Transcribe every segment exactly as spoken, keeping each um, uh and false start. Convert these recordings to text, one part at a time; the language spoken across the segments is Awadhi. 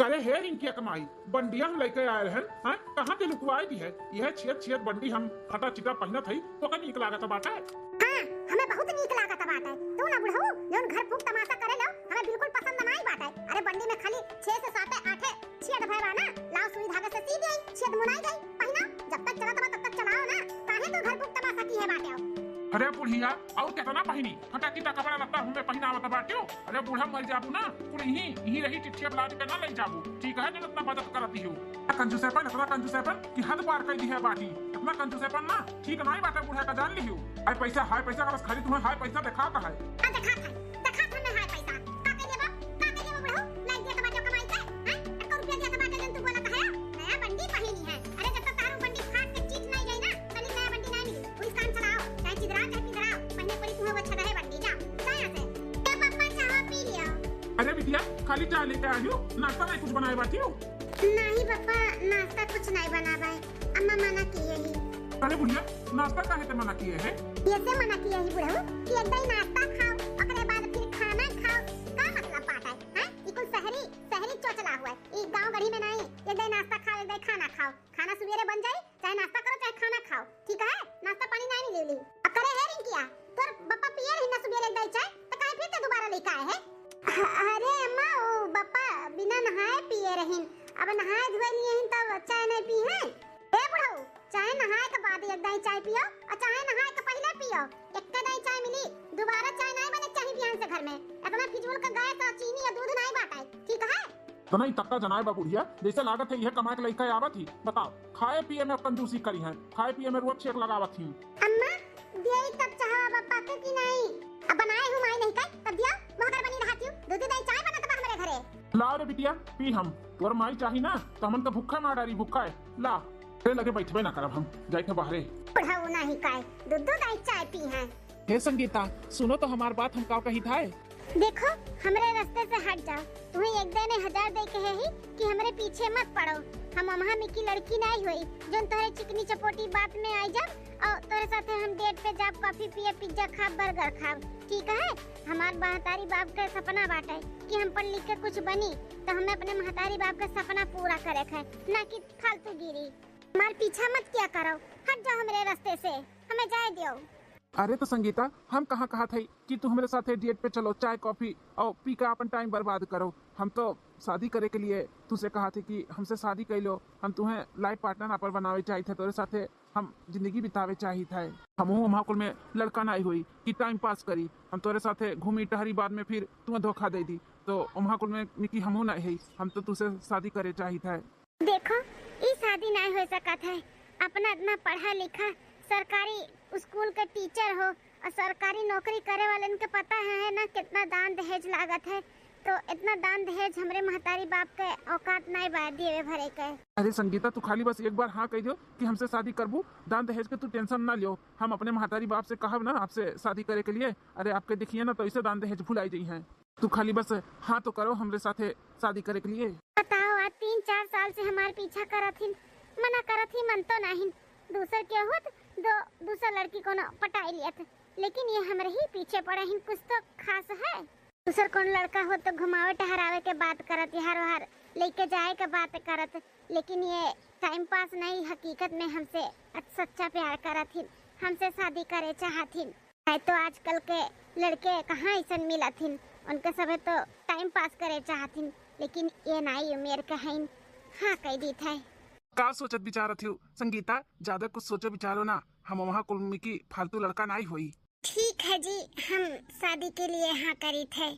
अरे हे रिंकिया के माई, बंडिया हम लइके आए रहन, हाँ, कहाँ के लुकवाए दी है? यह छियत छियत बंडी हम फटा चिटा पहिनत हई, तो का नीक लागत बाटे? हाँ, हमें बहुत नीक लागत बाटे। तू ना बुढ़ऊ, जौन घर फूक तमाशा करे लो, हमें बिल्कुल पसंद नाई बाटे। अरे बंडी में खाली छह से साते आठे छेद भय बा ना, लाओ सुई धागा से सी देई, छेद मुनाई जाई, पहिना, जब तक चलत बा तब तक चलाओ ना, काहे तू घर फूक तमाशा किहे बाटे हो? अरे बुढ़िया, और कितना पहिनी? फटा चिटा कपड़ा लत्ता हमें पहिनावत बाटे हो? अरे बूढ़ा मर जाबू ना, कुल यहीं, यहीं रही, चिट्ठिया लाद के ना ले जाबू, ठीक है? जन इतना बचत करती हो। इतना कंजूसेपन, इतना कंजूसेपन कि हद पार कर दी है बाटी। इतना कंजूसेपन ना ठीक नाई बाटे, बूढ़ा का जान लियो। हाय पैसा, हाय पैसा का बस खाली तुम्हें हाय पैसा दिखाता है। हाँ, दिखात है, दिखात है मैं हाय पैसा। का करिए बा, का करिए बा बुढ़ऊ? लाइक दिया तो बाटे कमाई के, हैं? एको रुपया दिया तो बाटे जन तू बोला कहे? नया बंडी पहिनी है। अरे जब तक तारू बंडी फाट के चीट नाई जाई ना, तनी नया बंडी नाई मिली। वही काम चलाओ, चाहे चिदराओ, चाहे पिदराओ, पहिने पड़ी तुम्हें वो अच्छा रहे बंडी, जाओ, जाओ यहाँ से। ए पप्पा, चाह पी लियो। अरे बिटिया, खाली चाह लेके आई हो, नाश्ता नहीं कुछ बनाए बाटी हो? नहीं पप्पा, नाश्ता कुछ नहीं बनावा है, अम्मा मना किए ही। अरे बुढ़िया, नाश्ता काहे ते मना किए है? ये से मना किए ही बुढ़ऊ कि एक दाई नाश्ता खाओ, ओकरे बाद फिर खाना खाओ, का मतलब बात है, हैं? ई कुल शहरी, शहरी चोचला हुआ है, ई गाँव गढ़ी में नहीं, एक दाई नाश्ता खाओ, एक दाई खाना खाओ, खाना सुबेरे बन जाई, चाहे नाश्ता करो चाहे खाना खाओ, ठीक है? नाश्ता पानी नहीं मिलेली। अब करे है रिंकिया, तोर बप्पा पिए रही ना सुबेरे एक दाई चाय, तो काहे फिर ते दोबारा लेके आए है? अरे अम्मा, वो बप्पा बिना नहाए पिए रहीन, अब नहाए धोए लिए ही तब चाय नहीं पी है। ए बुढ़ऊ, चाहे नहाए के बाद एक दाई चाय पियो और चाहे नहाए के पहले पियो, एक दाई चाय मिली, दोबारा चाय नहीं बने चाहिए बिहान से घर में। इतना फिजूल का गैस और चीनी या दूध नहीं बाटे, ठीक है? तो नहीं तक्का जनाए बा बुढ़िया, जैसे लागत है यह कमा के लइका आवत ही। बताओ, खाए पिए में कंजूसी करी है, खाए पिए में रोज छेक लगावत ही। अम्मा, दियई तब चाहवा बप्पा के कि नहीं? अब बनाए हूँ माई नहीं कई, तब दिया, वहाँ घर बनी रहती हूँ, दूध दही चाय बनत बा हमरे घरे। ला रे बिटिया, पी हम, तोर माई चाही ना, तो हमन के भूखा मार डारी, भूखा है। ला, तेरे लगे बैठबे ना करब हम, जाई थे बाहरे। बुढ़ऊ नहीं कई, दूध दही चाय पी हैं। हे संगीता, सुनो तो हमार बात, हम का कही था। देखो, हमरे रास्ते से हट जाओ। तुम्हें एक दाई हजार दे के है ही कि हमरे पीछे मत पड़ो। हम अम्हा मिकी लड़की नहीं हुई, जोन तोहरे चिकनी चपोटी बात में आई जाब और तोहरे साथे हम डेट पे जाब, कॉफी पिए, पिज्जा खाब, बर्गर खाब, ठीक है? हमार महतारी बाप के सपना बाटे कि हम पढ़ लिख के कुछ बनी, तो हमें अपने महतारी बाप के सपना पूरा करे के है, ना कि फालतूगिरी। हमार पीछा मत किया करो, हट जाओ हमरे रास्ते से, हमें जाए दियो। अरे तो संगीता, हम कहाँ कहा थे कि तू हमरे साथे डेट पे चलो, चाय कॉफी और पी के अपन टाइम बर्बाद करो। हम तो शादी करे के लिए तुझसे कहा थे कि हमसे शादी कर लो, हम तुम्हें लाइफ पार्टनर अपन बनावे चाहिए थे, तोरे साथे हम जिंदगी बितावे चाहिए थे। हमहू वहाँ कुल में लड़का नहीं हुई कि टाइम पास करी, हम तोरे साथे घूमी टहरी, बाद में फिर तुम्हें धोखा दे दी, तो वहाँ कुल में मिकी हमहू नहीं है, हम तो तुझसे शादी करे चाहिए थे। देखो, ई शादी नाय हो सकत है। अपना इतना पढ़ा लिखा, सरकारी स्कूल के टीचर हो और सरकारी नौकरी करे वालन के पता है, है ना कितना दान दहेज लागत है, तो इतना दान दहेज हमरे महतारी बाप के औकात नाय बा देवे भरे के। अरे संगीता, तू खाली बस एक बार हाँ कह दियो कि हमसे शादी करबू, दान दहेज के तू टेंशन ना लियो, हम अपने महतारी बाप से कहब ना आपसे शादी करे के लिए। अरे आपके देखिए ना तो इसे दान दहेज भुलाई जाई हैं। तू खाली बस हाँ तो करो हमरे साथे शादी करे के लिए। बताओ, आज तीन चार साल से हमार पीछा करत हिन, मना करत ही, मन तो नाहिन। दूसर के होत, दो, दूसर लड़की कोनो पटाई लियत, लेकिन ये हमरे ही पीछे पड़े हिन, कुछ तो खास है। दूसर कौन लड़का हो तो घुमावे टहरावे के बात करत, यार वार लेके जाए के बात करत, लेकिन ये टाइम पास नहीं, हकीकत में हमसे सच्चा प्यार करत हिन, हमसे शादी करे चाहत हिन। है तो आजकल के लड़के कहाँ ऐसन मिलत हिन, उनके सभे तो टाइम पास करे चाहत हिन, लेकिन ये नाई उमेर के हईन, हाँ कह दीत है। का सोचत विचारत हो संगीता? ज्यादा कुछ सोचो विचारो ना, हम वहाँ कुल मिकी फालतू लड़का नाई होई। ठीक है जी, हम शादी के लिए हाँ करीत है।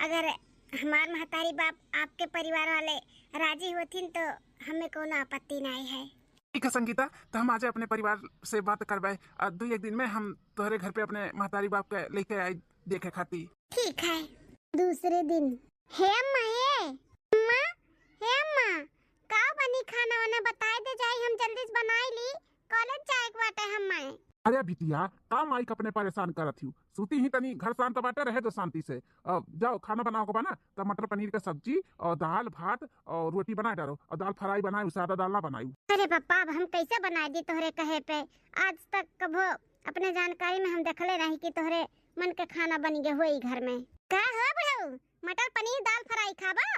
अगर हमार महतारी बाप आपके परिवार वाले राजी होथिन तो हमें कोनो आपत्ति नाई है। ठीक है संगीता, तो हम आज अपने परिवार से बात करबे और दो एक दिन में हम तोहरे घर पे अपने महतारी बाप के लेके आई देखे खाती। ठीक है। दूसरे दिन। हे अम्मा, हे अम्मा, हे अम्मा, का बनी खाना वाना बताए दे जाई, हम जल्दी से बनाई ली, कॉलेज जाए के बाटे हम्मे। अरे बिटिया, का माई के अपने परेशान करत हिउ? सूती ही तनी, घर शांत बाटे, रहे दो शांति से। अब जाओ, खाना बनाओ के बा ना, तो मटर पनीर का सब्जी और दाल भात और रोटी बनाए डालो, और दाल फ्राई बनाए, सादा दाल ना बनाई। अरे पप्पा, अब हम कैसे बनाए दी तोहरे कहे पे? आज तक कभो अपने जानकारी में हम देखले नहीं कि तोहरे मन के खाना बन गए होई घर में। का हो बुढ़ऊ, मटर पनीर दाल फ्राई खाबा?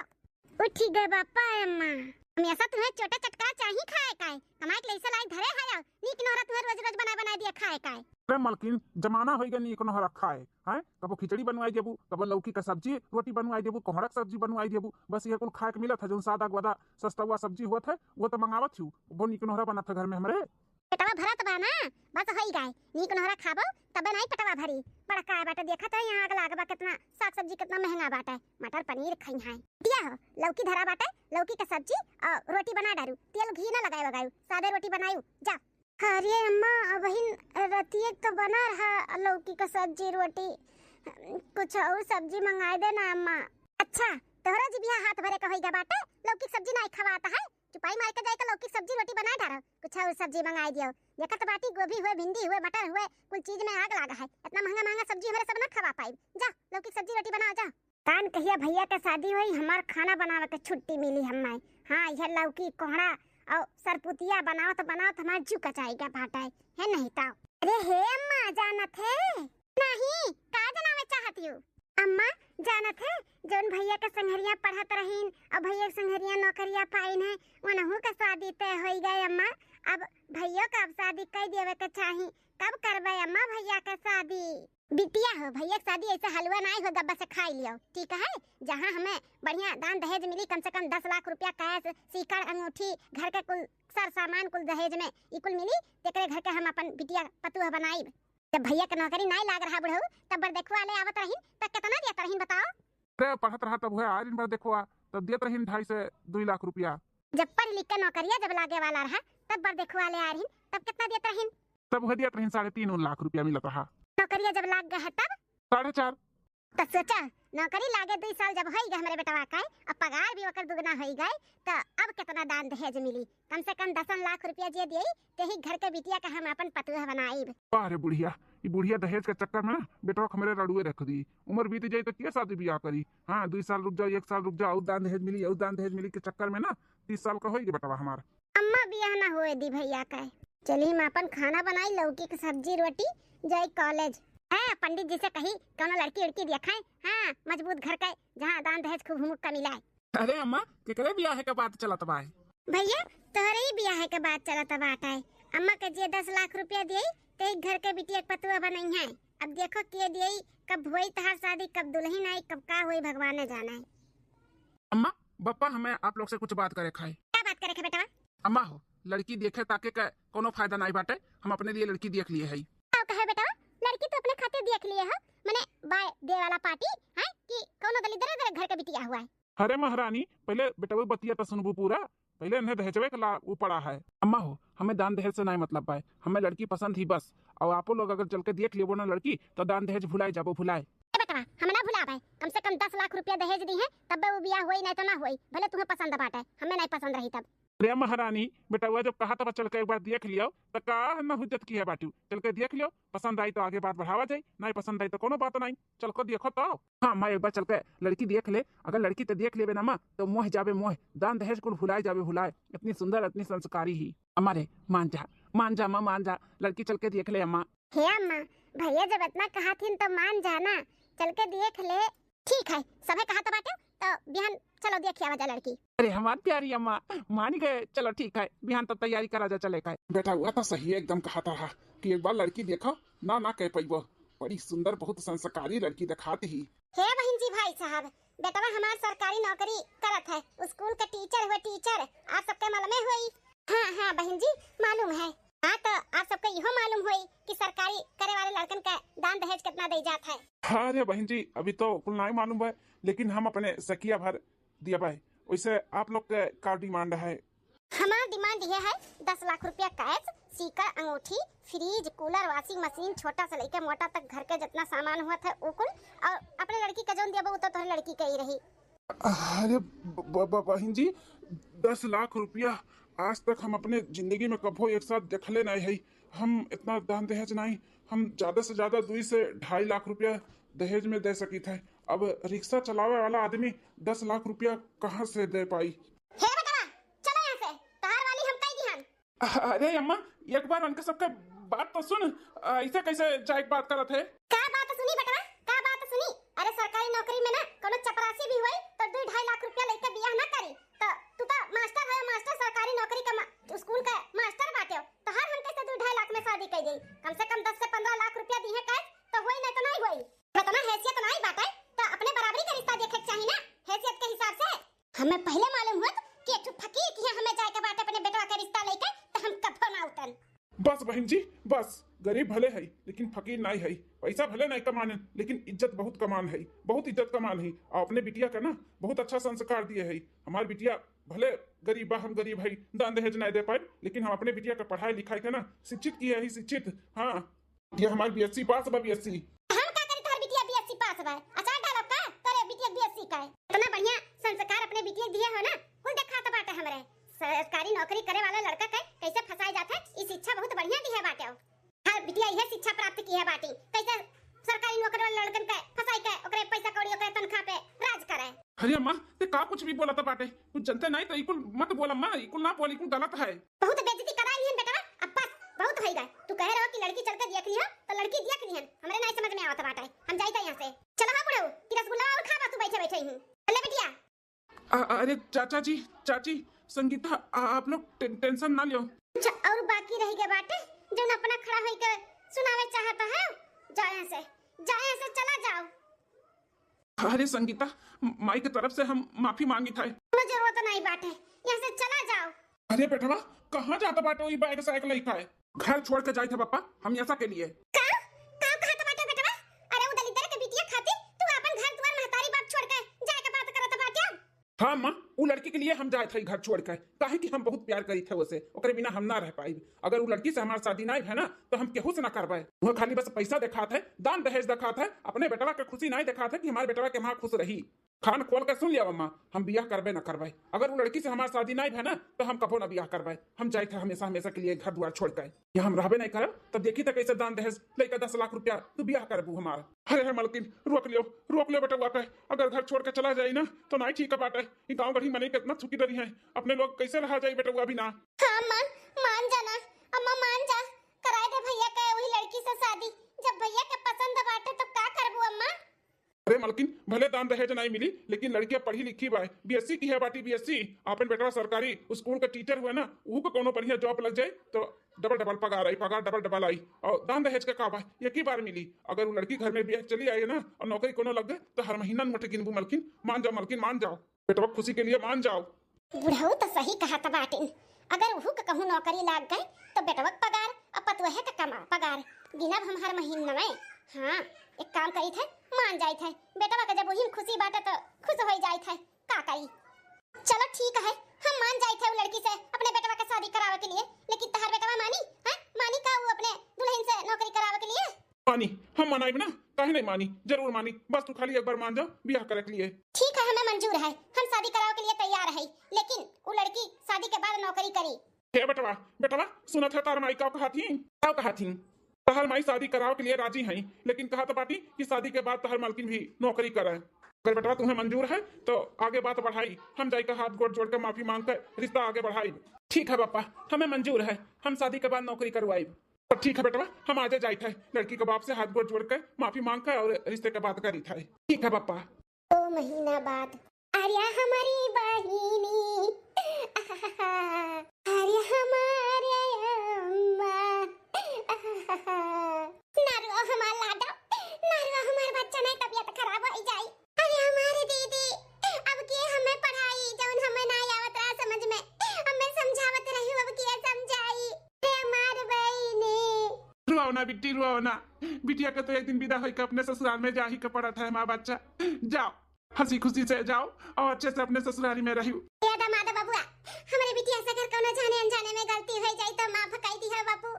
उठी गए बापा अम्मा। हमेशा तुम्हें चोटा चटका चाही खाए काए, कमाए के लइसे लायक धरे है, नीक नोहरा तुम्हें रोज रोज बनाए बनाए दिया खाए काए। अरे मलकिन, जमाना होई गए नीक नोहरा खाए, हैं? कबो खिचड़ी बनवाई देबू, कबो लौकी का सब्जी रोटी बनवाई देबू, कोहड़ा के सब्जी बनवाई देबू, बस ये कुल खाए के मिलत है, जौन सादा गोदा सस्तवा सब्जी होत है, वो तो मंगावत हूँ, वो नीक नोहरा बनत है घर में हमरे। पेटवा भरत बा ना, बस होई गए, नीक नोहरा खाबो तबे नाई पेटवा भरी। बड़का बाटे, देखत है यहाँ आग लाग बा, कितना साग सब्जी कितना महंगा बाटे, मटर पनीर खई है। दिया हो, लौकी धरा बाटे, लौकी का सब्जी और रोटी बना डारू, तेल घी ना लगाए वगायू, सादे रोटी बनायू, जा। अरे अम्मा, अबहिन रतिये तो बना रहा लौकी का सब्जी रोटी, कुछ और सब्जी मंगाए दे ना अम्मा। अच्छा, तोहरा जिभिया हाथ भरे का होइगा बाटे, लौकी के सब्जी नाई खवाता है, चुपाई मार के जाए के लौकी के सब्जी रोटी बनाए डारो, कुछ और सब्जी मंगाए दियो। देखत बाटी गोभी हुए, भिंडी हुए, मटर हुए, कुल चीज में आग लागा है, इतना महंगा महंगा सब्जी हमरे सब ना खवा पाई। जा लौकी के सब्जी रोटी बनाओ जा। कान कहिया भैया के शादी होई, हमार खाना बनावे के छुट्टी मिली हम्मे। हाँ, यह लौकी कोहड़ा और सरपुतिया बनावत बनावत हमार जू कचाई गया बाटे, है नहीं ताओ। अरे हे अम्मा, जानत है? नहीं, का जनावे चाहत यू? अम्मा, जानत है, जौन भैया के संघरिया पढ़त रहीन और भैया के संघरिया नौकरिया पाइन है, उनहू का शादी तय होई गए अम्मा। अब भैया का अब शादी कर देवे के चाही। कब करबे अम्मा भैया के शादी? बिटिया हो, भैया के शादी ऐसे हलवा नाई हो, गब्बा से खाई लियो, ठीक है? जहाँ हमें बढ़िया दान दहेज मिली, कम से कम दस लाख रुपया कैश, सीकड़, अंगूठी, घर के कुल सर सामान कुल दहेज में ई कुल मिली, तेकरे घर के हम अपन बिटिया पतुह बनाइब। जब भैया के नौकरी नाई लाग रहा बुढ़ऊ, तब बर देखवा ले आवत रहीन, तब कितना देत रहीन बताओ? ते पढ़त रहा तब हुए आरिन बर देखवा, तब देत रहीन ढाई से दुई लाख रुपया। जब पढ़ लिख के नौकरिया जब लागे वाला रहा, तब बर देखवा ले आ रहीन, तब कितना देत रहीन? तब हुए देत रहीन साढ़े तीन लाख रुपया मिलत रहा। नौकरिया जब लाग गए है तब? साढ़े चार। तो सोचा, नौकरी लागे दुई साल जब होई गए हमरे बेटवा का, अब पगार भी ओकर दुगना होई गए, तो अब कितना दान दहेज मिली? कम से कम दसन लाख रुपया जे दिए, तेही घर के बिटिया का हम अपन पतुह बनाइब। वाह रे बुढ़िया, ई बुढ़िया दहेज के चक्कर में ना बेटवा के हमरे रड़ुए रख दी। उम्र बीत जाई तो के शादी बियाह करी? हाँ, दुई साल रुक जाओ, एक साल रुक जाओ, और दान दहेज मिली, और दान दहेज मिली के चक्कर में ना तीस साल का होई गए बेटवा हमार। अम्मा बियाह ना होए दी भैया का। चली हम अपन खाना बनाई, लौकी के सब्जी रोटी, जाई कॉलेज। हाँ, पंडित जी से कही कौनो लड़की उड़की देखाए, हाँ, मजबूत घर के, जहाँ दान दहेज खूब हुमुक का मिलाए। अरे अम्मा, केकरे बियाहे के बात चलत बा? भैया, तोहरे ही बियाहे के बात चलत बाटे। अम्मा के जे दस लाख रुपया दिए, ते घर के बिटिया के पतुआ बनई है। अब देखो के दिए, कब होई तहार शादी, कब दुल्हन आई, कब का होई, भगवान जाने। अम्मा, बप्पा, हमें आप लोग से कुछ बात करे खाए। का बात करे खाए बेटवा? अम्मा हो, लड़की देखे ताके का कोनो फायदा नाई बाटे, हम अपने लिए लड़की देख लिए है। का कहे बेटवा, लड़की तो अपने खातिर देख लिए हो, मने बाय दे वाला पार्टी है कि कोनो दलिद्दर दर घर के बिटिया हुआ है? अरे महारानी, पहले बेटवा बतिया तो सुनबू पूरा, पहले इन्हें दहेजवे के ला ऊ पड़ा है। अम्मा हो, हमें दान दहेज से नाई मतलब बाय, हमें लड़की पसंद ही बस। और आपो लोग अगर चल के देख लेबो ना लड़की, तो दान दहेज भुलाए जाबो, भुलाए। ए बेटवा, हम ना भुलाबे, कम से कम दस लाख रुपया दहेज दी है, तब वो बियाह होई, नहीं तो ना होई, भले तुम्हें पसंद बाटे, हमें नहीं पसंद रही तब। अरे महारानी, बेटवा जब कहा तब चल के एक बार देख लियो, तो का ना हुज्जत की है बाटू, चल के देख लियो, पसंद आई तो आगे बात बढ़ावा जाए, नहीं पसंद आई तो कोनो बात नहीं। चल को देखो तो। हाँ माँ, एक बार चल के लड़की देख ले। अगर लड़की तो देख लेबे ना माँ, तो मोह जाबे मोह, दान दहेज कुल भुलाए जाबे भुलाए। इतनी सुंदर, इतनी संस्कारी ही। अम्मा रे, मान जा, मान जा माँ, मान जा, लड़की चल के देख ले अम्मा। हे अम्मा, भैया जब इतना कहा थिन तो मान जा ना, चल के देख ले। ठीक है, सभे कहा तो बाटे, तो बिहान चलो देखिया वजह लड़की। अरे हमार प्यारी अम्मा, मान गए, चलो ठीक है, बिहान तो तैयारी करा जा चले का। बेटा, हुआ तो सही एकदम कहा था कि एक बार लड़की देखो, ना ना कह पैबो। बड़ी सुंदर, बहुत संस्कारी लड़की दिखात ही। हे बहिन जी, भाई साहब, बेटवा हमार सरकारी नौकरी करत है, स्कूल के टीचर हुए, टीचर, आप सबके मालूमे होई। हाँ, हाँ बहिन जी, मालूम है। हाँ, तो आप सबके इहो मालूम होई कि सरकारी करे वाले लड़कन का दान दहेज कितना दे जात है। हाँ रे बहिन जी, अभी तो कुल नाई मालूम है, लेकिन हम अपने सखिया भर दिया भाई। वैसे आप लोग के का डिमांड है? हमार डिमांड ये है, दस लाख रुपया कैश, सीकर, अंगूठी, फ्रिज, कूलर, वॉशिंग मशीन, छोटा से लेके मोटा तक घर के जितना सामान हुआ था वो कुल, और अपने लड़की के जौन दिया वो तो तोहरे लड़की के ही रही। अरे ब-, ब-, बहिन जी, दस लाख रुपया आज तक हम अपने जिंदगी में कभो एक साथ देखले नहीं है। हम इतना दान दहेज नहीं, हम ज्यादा से ज्यादा दुई से ढाई लाख रुपया दहेज में दे सकी थे। अब रिक्शा चलावे वाला आदमी दस लाख रुपया कहाँ से दे पाई? हे बेटवा, चलो यहाँ से, तहार वाली हम कई दिहन। अरे अम्मा, एक बार उनके सबके बात तो सुन, ऐसे कैसे जाए के बात करत है? का बात सुनी बेटवा, का बात सुनी? अरे सरकारी नौकरी में ना कोनो चपरासी भी होई तो दो ढाई लाख रुपया लेके बियाह ना ले मालूम होत कि एक ठो फकीर किहाँ हमें जाए के बाटे अपने बेटवा के रिश्ता लेके, त हम कभो ना उतन। बस बहिन जी, बस। गरीब भले है, लेकिन फकीर नाई है। पैसा भले नाई कमाने, लेकिन इज्जत बहुत कमान है, बहुत इज्जत कमान है। और अपने बिटिया का ना बहुत अच्छा संस्कार दिए है। हमार बिटिया भले गरीब बा, हम गरीब है, दान दहेज नाई दे पाए, लेकिन हम अपने बिटिया का पढ़ाई लिखाई के ना शिक्षित किए है, शिक्षित। हाँ, ये हमार बीएससी पास बा, बीएससी। हम का करी, तोहर बिटिया बीएससी पास बा? अचार डालब का तोरे बिटिया बीएससी का है? इतना बढ़िया संस्कार अपने बिटिया के दिए हो ना, कुल देखात बाटे हमरे। सरकारी नौकरी करे वाला लड़का के कैसे फंसाए जात है, ई शिक्षा बहुत बढ़िया दिए बाटे। हर बिटिया इहे शिक्षा प्राप्त किहे बाटी, कैसे सरकारी नौकरी वाले लड़कन के फंसाई के ओकरे पैसा कौड़ी, ओकरे तनख्वाह पे राज करे। अरे अम्मा, ते का कुछ भी बोलत बाटे? कुछ जनते नहीं तो इकुल मत बोल अम्मा, इकुल ना बोल, इकुल गलत है। बहुत बेइज्जती कराई लिहन बेटवा, अब बस, बहुत होई गए। तू कहे रहो कि लड़की चल के देख लिहन, तो लड़की देख लिहन, हमरे नहीं समझ में आवत बाटे। हम जाई था यहाँ से। चलो हाँ बुढ़ऊ, कि रसगुल्ला और खावा तू बैठे बैठे ही। ले बिटिया। अ-, अरे चाचा जी, चाची, संगीता, आ-, आप लोग टे-, टेंशन ना लियो। अच्छा, और बाकी रह गए बाटे, जौन अपना खड़ा होई के सुनावे चाहत है, जाए यहाँ से, जाए यहाँ से, चला जाओ। अरे संगीता, म-, माई के तरफ से हम माफी मांगी था। कोनो जरूरत नहीं बाटे, यहाँ से चला जाओ। अरे बेटवा, कहाँ जात बाटे वही बैग साइकिल लेके है? घर छोड़ के जाइत है पापा, हमेशा के लिए। का? का कहत बाटे बेटवा? अरे उ दलिद्दर के बिटिया खातिर तू अपन घर दुआर महतारी बाप छोड़ के जाए के बात करत बाटे? हाँ माँ, उ लड़की के लिए हम जाइत है घर छोड़ के, काहे कि हम बहुत प्यार करीत है उसे, ओकरे बिना हम ना रह पाइब। अगर उ लड़की से हमार शादी ना है ना, तो हम केहू से ना करबे। वह खाली बस पैसा देखात है, दान दहेज देखात है, अपने बेटवा के खुशी नहीं देखात है कि हमार बेटवा के माँ खुश रही। कान खोल के सुन लिया अम्मा, हम बियाह करबे ना करबे। अगर वो लड़की से हमार शादी नहीं भे ना, तो हम कबो ना बियाह करबे। हम जाइत है हमेशा, हमेशा के लिए घर दुआर छोड़ के। यहाँ हम रहबे नहीं करब, तब देखी तो कैसे दान दहेज लइका दस लाख रुपया तू बियाह करबू हमार। अरे हे मलकिन, रोक लियो, रोक लियो बेटवा के। अगर घर छोड़ के चला जाई ना, तो नहीं ठीक बाटे। ई गाँव गढ़ी मनई कितना थुकी डरी है, अपने लोग कैसे रहा जाई बेटवा बिना? हाँ अम्मा, मान जाना, अम्मा मान जा, कराए दे भैया के वही लड़की से शादी। जब भैया के पसंद बाटे, तब का करबू अम्मा? अरे मलकिन, भले दान दहेज नहीं मिली, लेकिन लड़किया पढ़ी लिखी बा, बीएससी की है बाटी, बीएससी। आपन बेटवा सरकारी स्कूल का टीचर हुए ना, उहू को कोनो बढ़िया जॉब लग जाए तो डबल डबल पगार आई, पगार डबल डबल आई। और दान दहेज का का बा, एक ही बार मिली। अगर वो लड़की घर में बियाह चली आई ना और नौकरी कोनो लग गए, तो हर महीना नोट गिनबू मलकिन। मान जाओ मलकिन, मान जाओ, बेटवा खुशी के लिए मान जाओ। बुढ़ऊ तो सही कहत बाटिन, अगर उहू के कहूँ नौकरी लाग गए तो बेटवा के पगार और पतोहे के कमा पगार गिनब हम हर महीना में। हाँ, एक काम करी थे, मान जाई थे, बेटवा के जब वही में खुशी बाटे तो खुश हो जाई थे, का करी। चलो ठीक है, हम मान जाई थे उ लड़की से अपने बेटवा के शादी करावे के लिए, लेकिन तहार बेटवा मानी है? मानी का वो अपने दुल्हन से नौकरी करावे के लिए? मानी, हम मनाइब ना, काहे नहीं मानी, जरूर मानी। बस तू खाली एक बार मान जा बियाह करे के लिए। ठीक है, हमें मंजूर है, हम शादी करावे के लिए तैयार है, लेकिन उ लड़की शादी के बाद नौकरी करी। हे बेटवा, बेटवा, सुनत है तार माई का कहत ही? का कहत ही? तहार माई शादी करावे के लिए राजी है, लेकिन कहत बाटी कि शादी के बाद तहार मालकिन भी नौकरी करे। अगर बेटवा तुम्हें मंजूर है तो आगे बात बढ़ाई, हम जाई के हाथ गोड़ जोड़ के माफी मांग के रिश्ता आगे बढ़ाई। ठीक है पापा, हमें मंजूर है, हम शादी के बाद नौकरी करवाई। तो ठीक है बेटवा, हम आजे जाइत है, लड़की के बाप से हाथ गोड़ जोड़ के माफी मांग के और रिश्ते के बात करीत है। ठीक है पापा। दो महीना बाद। अरे हमारी बहिनी, अरे हमारे अम्मा, ना रो हमार लाडो, ना रो हमार बच्चा, नहीं तबीयत खराब हो जाई। अरे हमारे दीदी, अब के हमें पढ़ाई, जौन हमें ना आवत रहा समझ में, हमें समझावत रही, अब के समझाई। हे हमार बहिनी। रुआओ ना बिट्टी, रुआओ ना। बिटिया के तो एक दिन विदा होई के अपने ससुराल में जाही के पड़त है, माँ बच्चा। जाओ, हंसी खुशी से जाओ और अच्छे से अपने ससुराली में रहियो। ए दामाद बबुआ, हमरे बिटिया से अगर कौनो जाने अनजाने में गलती हो जाई तो माफ कर दिया बापू।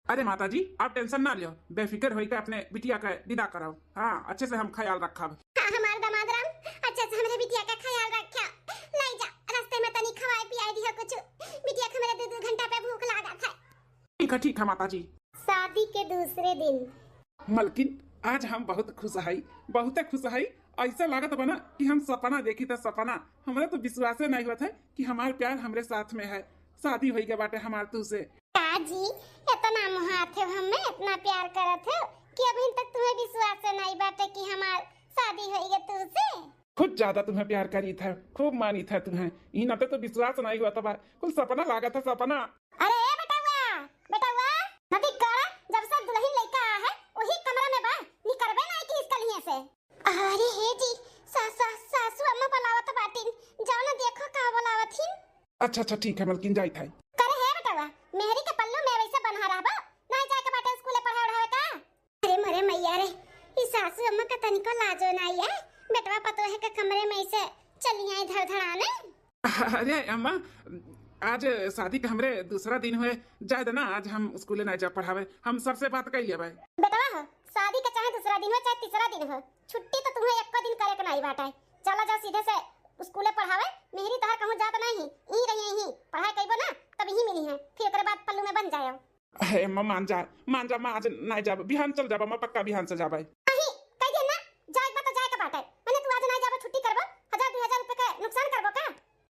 अरे माता जी, आप टेंशन ना लियो, बेफिक्र होई के अपने बिटिया के विदा कराओ। हाँ, अच्छे से हम ख्याल रखब। हाँ, हमार दामाद राम, अच्छे से हमरे बिटिया का ख्याल रखा। ले जा, रास्ते में तनी खवाए पियाए दिया कुछ, बिटिया के हमरे दो दो घंटा पे भूख लागत है। ठीक है, ठीक है माता जी। शादी के दूसरे दिन। मलकिन, आज हम बहुत खुश हई, बहुते खुश हई। ऐसा लागत बा ना कि हम सपना देखी था, सपना। हमरा तो विश्वासे नहीं होत है कि हमार प्यार हमरे साथ में है। शादी होई गए बाटे हमार तू से। का जी, इतना मोहात हो हमें, इतना प्यार करत हो कि अभी तक तुम्हें विश्वास नहीं बाटे कि हमार शादी होई गए तू से? खुद ज्यादा तुम्हें प्यार करी था, खूब मानी था तुम्हें। ई नाते तो विश्वास नहीं हुआ था, कुल सपना लागा था, सपना। अरे ए बेटवा, बेटवा, नदी कड़ा, जब से दुल्हन लइका आ है, वही कमरा में बा, निकरबे नहीं की इसका लिए से। अरे हे जी, सा-, सा-, सासू अम्मा बुलावत बाटिन, जाओ ना देखो का अच्छा अच्छा, ठीक है मलकिन, जाइत है। करे हे बेटवा, मेहरी के पल्लू में वैसे बन्हा रहबा, नाहीं जाए के बाटे स्कूले पढ़ावे उढ़ावे का? अरे मोरे मैया रे, ई सासू अम्मा का तनिको लाजो नाहीं है। बेटवा पतोहे के कमरे में ऐसे चली आई धड़धड़ाने। अरे अम्मा, आज शादी के हमरे दूसरा दिन हुए, जाए दे ना, आज हम स्कूले नाहीं जा पढ़ावे, हम सबसे बात कर लेबे। बेटवा हो, शादी के चाहे दूसरा दिन हो चाहे तीसरा दिन हो, छुट्टी तो तुम्हें एको दिन करे के नाहीं बाटे। चला जा सीधे से स्कूले पढ़ावे, मेहरी तोहार कहूँ जात नाहीं, ई रही यहीं, पढ़ाई कइबो ना, तब यहीं मिली है, फिर ओकरे बाद पल्लू में बन जाए। हे अम्मा, मान जा, मान जा, मैं आज नाहीं जाब, बिहान चल जाब अम्मा, पक्का बिहान से जाब। नहीं, कह दे ना, जाए के बा तो जाए के बाटे, मने तू आज नाहीं जाबो, छुट्टी करबो, हजार दो हजार रुपये के नुकसान करबो का?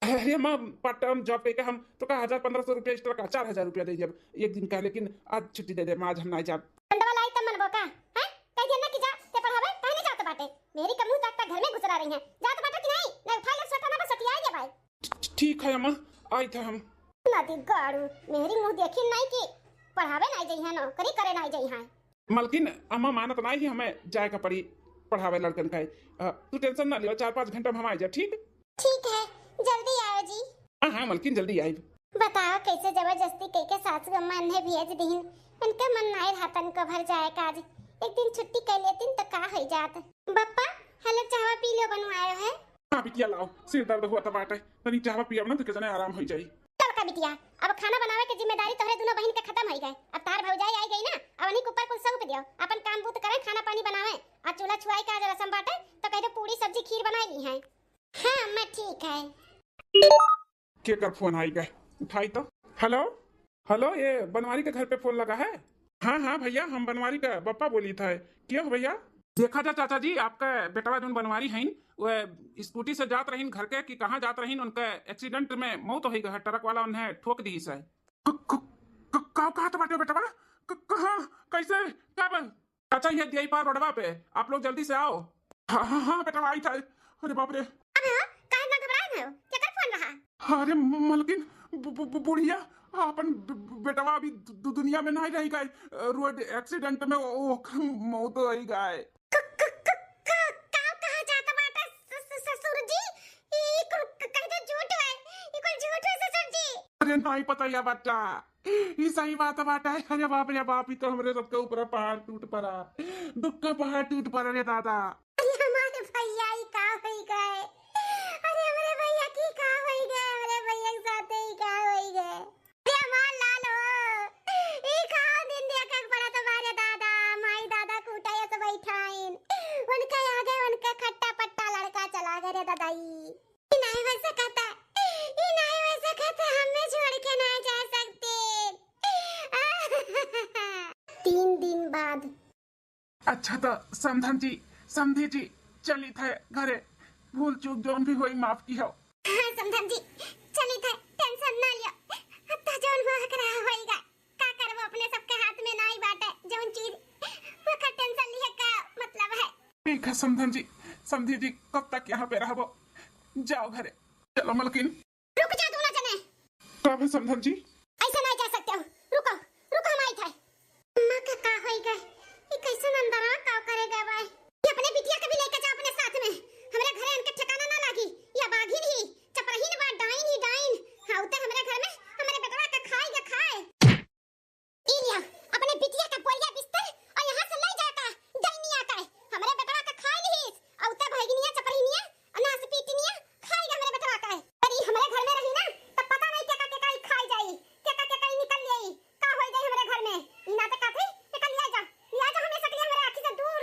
अरे अम्मा, पार्ट टाइम जॉब कइके हम तो का हजार पन्द्रह सौ रुपया एक्स्ट्रा का, चार हजार रुपया दे देब एक दिन का, लेकिन आज छुट्टी दे दे, मैं आज हम नाहीं जाब। डंडवा लाई तब मनबो का? हैं? कह दिया ना कि जा, ते पढ़ावे, काहे नहीं जात बाटे? मेहरी का मुंह ताकता घर में घुसरा रही है। जात बाटे कि नहीं? नहीं उठा ले सोटा ना बस सटिया दे भाई। ठीक है अम्मा, आइत है हम। नदी गाड़ू, मेहरी मुंह देखी नहीं कि पढ़ावे नहीं जाई है, नौकरी करे नहीं जाई है। मलकिन, अम्मा मानत नहीं कि हमें जाए का पड़ी पढ़ावे लड़कन का। अ, तू टेंशन ना लियो, चार पाँच घंटा में हम आ जा, ठीक? ठीक है, जल्दी आयो जी। हाँ हाँ मलकिन, जल्दी आइब। बताओ कैसे जबरदस्ती कइके सासू अम्मा अन्हे भेज दीन, इनके मन नाई रहा तनको भर जाए का आज। एक दिन छुट्टी कर लेतीन तो का हो जात। बप्पा, हलो चाहवा पी लो, बनवायो है। हाँ बिटिया लाओ, सिर दर्द हुआ तो बाटे, तनी चाहवा पियब ना तो के जने आराम हो जाई। चल का बिटिया, अब खाना बनावे के जिम्मेदारी तोहरे दोनों बहिन के खत्म हो गए। अब तार भौजाई आई गई ना, अब उन्हीं के ऊपर कुल सौंप दियो। अपन काम बूत करे, खाना पानी बनावे, आ चूल्हा छुआई का आज रसम बाटे तो कह दे पूरी सब्जी खीर बनाई ली है। हाँ अम्मा ठीक है। केकर फोन आई गए, उठाई तो। हेलो, हेलो, ये बनवारी के घर पे फोन लगा है? हाँ हाँ भैया, हम बनवारी का बप्पा बोली था। क्या हो भैया? देखा जा चाचा जी, आपका बेटवा जोन बनवारी हईन, वह स्कूटी से जात रहीन घर के कि कहाँ जात रहीन, उनका एक्सीडेंट में मौत हो गई है, ट्रक वाला उन्हें ठोक दी है। क-, क-, क-, का कहत बाटे बेटवा? क-, कहाँ? कैसे? कब? चाचा, ये दियाई पार रोडवा पे, आप लोग जल्दी से आओ। हाँ हाँ हाँ बेटवा, आई था। अरे बाप रे। अबे हो, काहे इतना घबराए हो? केकर फोन रहा? अरे म-, मलकिन, बु-, बु-, बु-, बुढ़िया, अपन ब-, ब-, बेटवा अभी दु-, दु-, दुनिया में नहीं रह गए, रोड एक्सीडेंट में ओ-, ओकर मौत हो गई। क-, क-, क-, क-, का कहा जाता बाटे स-, स-, ससुर जी? ई कुल क-, कह दे झूठ है, ई कुल झूठ है ससुर जी। अरे नहीं पता या बच्चा, ई सही बात बाटे। अरे बाप रे बाप, ई तो हमरे सबके ऊपर पहाड़ टूट पड़ा, दुख का पहाड़ टूट पड़ा रे दादा। अरे हमारे भैया ई का होई गए, अरे हमरे भैया की का होई गए, हमरे भैया के साथ ई का होई गए। अरे हमार लाल हो, ई का दिन देखा के पड़ा तुम्हारे दादा, माई दादा कूटा ये सब बैठाइन, उनके आगे उनके खट्टा पट्टा लड़का चला गए रे दादाई। ई नाई हो सकता, ई नाई हो सकता, हमें छोड़ के ना जा सकते। तीन दिन बाद। अच्छा तो समधन जी, समधी जी, चलित है घरे, भूल चूक जौन भी होई माफ किहो। हाँ समधन जी, चलित है, टेंशन ना लियो, अब तो जौन हुआ हकरा होइगा, का करबो, अपने सबके हाथ में नाई बाटे, जौन चीज ओकर टेंशन लिहे का मतलब है। ठीक है समधन जी, समधी जी, कब तक यहाँ पे रहबो? जाओ घरे। चलो मलकिन। रुक जा दोनों जने। का भे समधन जी? ऐसे नहीं जा सकते हो, रुको, रुको, हम आई थे। अम्मा का का होई गए? ये कैसे नंदरा का करे गए बाय? ये अपने बिटिया के भी लेके जा अपने साथ में। हमरे घरे इनके ठिकाना ना लागी। ये बाघिन ही, चपरहीन बा, डाइन ही डाइन। हाँ, उते हमरे घर में हमरे बेटवा के खाए के खाए। ई लिया, अपने बिटिया का बोरिया बिस्तर और यहाँ से ले जाता, डाइनिया का, हमरे बेटवा का खाए लिहिस, और उते भगिनिया, चपरहिनिया, नासपीटनिया, खाएगा हमरे बेटवा का। अरे हमरे घर में रही ना, तब पता नहीं केका केका ई खाई जाई, केका केका ई निकल जाई, का होई जाई हमरे घर में। ई ना तो काफी, एका लिया जा, लिया जा हमेशा के लिए हमरे आँखी से दूर।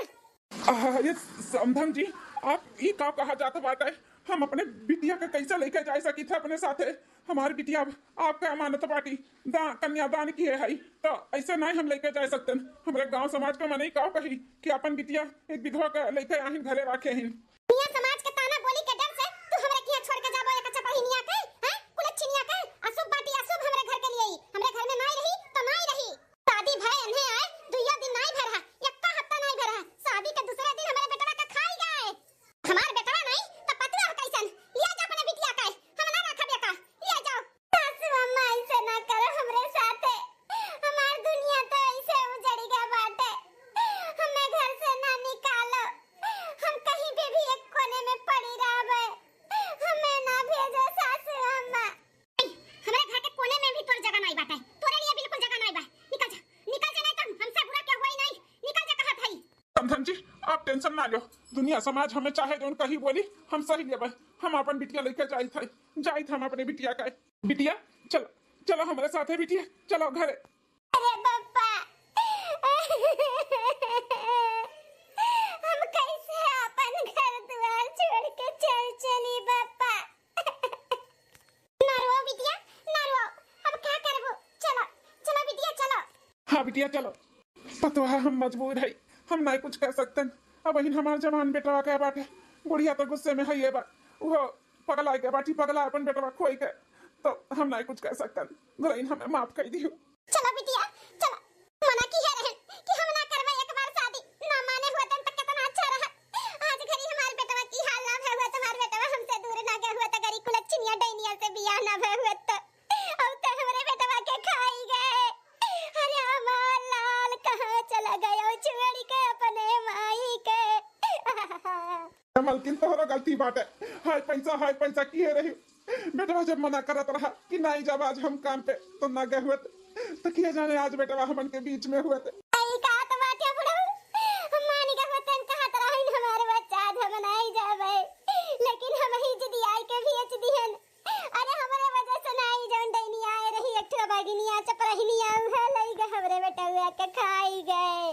अरे समधन जी, आप ई का कहा जात बाटे? हम अपने बिटिया के कैसे लेके जा सकी थे अपने साथे? हमार बिटिया अब आपके अमानत बाटी, दा-, कन्यादान किए हई, तो ऐसे नहीं हम लेके जा सकते। हमरे गांव समाज के मनई का कही कि अपन बिटिया एक विधवा के लेके आहिन घरे राखे हिन। मियाँ समाज के ताना बोली के डर से तू हमरे किया छोड़ के जाबो, एक चपहिनिया के, हैं? कुलच्छिनिया के, अशुभ बाटी अशुभ हमरे घर के लिए ही। हमरे घर में नाई रही तो नाई रही। शादी भय अन्हे आए, दुइया दिन नाई भरा, एक्का हफ्ता नाई भरा। शादी के दूसरे दिन हमरे बेटवा के खाई गए। हमार बेटवा नहीं, तो पतवा कैसन? लिया जा अपने बिटिया के, हम ना रखब एका, लिया जाओ। सासू अम्मा, ऐसे ना करो हमरे साथे, हमार दुनिया तो ऐसे उजड़ गया बाटे, हमें घर से ना निकालो, हम कहीं पे भी धन जी, आप tension ना लो, दुनिया समाज हमें चाहे जौन कही बोली, हम सही लेबे। हम अपन बिटिया लेके जाइत है, जाइत हम अपने बिटिया का। बिटिया, चलो, चलो हमरे साथे बिटिया, चलो घरे। अरे बप्पा, हम कैसे अपन घर दुआर छोड़ के चल चली बप्पा? ना रो बिटिया, ना रो, अब का करबो? चलो, चलो बिटिया, चलो। हाँ बिटिया, चलो। पतोहा, हम मजबूर है, हम नाहीं कुछ कह सकतन। अबहिन हमार जवान बेटवा के बाटे, बुढ़िया तो गुस्से में है ये बा, वो पगला के बाटी, पगला अपन बेटवा खोई के, तो हम नाहीं कुछ कह सकतन। दुल्हन, हमें माफ कर दियो। चलो बिटिया, चलो। मना किहे रहन कि हम ना करबे एक बार शादी, ना माने होतन त कितना अच्छा रहत। आज घरी हमार बेटवा की हाल ना भय होत, हमार बेटवा हमसे दूर ना गए होत, अगर ई कुलच्छिनिया डैनिया से बियाह ना भय होत त। और तो हमरे बेटवा के खाई गए। अरे हमार लाल कहाँ चला गयो छोड़ के अपने माई के? मलकिन, तोहरो गलती बाटे। हाय पैसा, हाय पैसा किहे रही। बेटवा जब मना करत रहा कि नाहीं जाब आज हम काम पे, तो ना गए होत, तो किहे जाने आज बेटवा हमन के बीच में होत। आई का तो बाटे बुढ़ऊ, हम मानी गए होतन, कहत रहन हमार बच्चा आज हम नाहीं जाबे, लेकिन हम ही जिदियाई के भेज दिहन। अरे हमरे वजह से नाहीं, जौन डैनिया आए रही एक ठो बगिनिया चपरहिनिया, उहे लई गए हमरे बेटवा के खाई गए।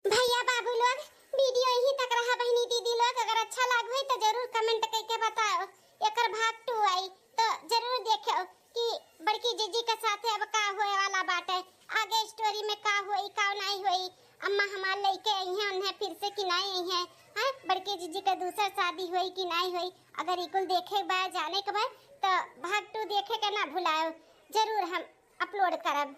भैया बाबू लोग, video यहीं तक रहा। बहिनी दीदी लोग, अगर अच्छा लाग होई तो जरूर comment करके बताओ। एकर भाग two आई तो जरूर देखो कि बड़की जीजी के साथे अब का होए वाला बाटे, आगे story में का होई का नाहीं होई, अम्मा हमार लइके अइहें उन्हें फिर से कि नाहीं अइहें, हैं? बड़की जीजी के दूसर शादी होई कि नाहीं होई, अगर ई कुल देखे के बा, जाने के बा तो भाग two देखे के ना भुलाओ, जरूर हम upload करब।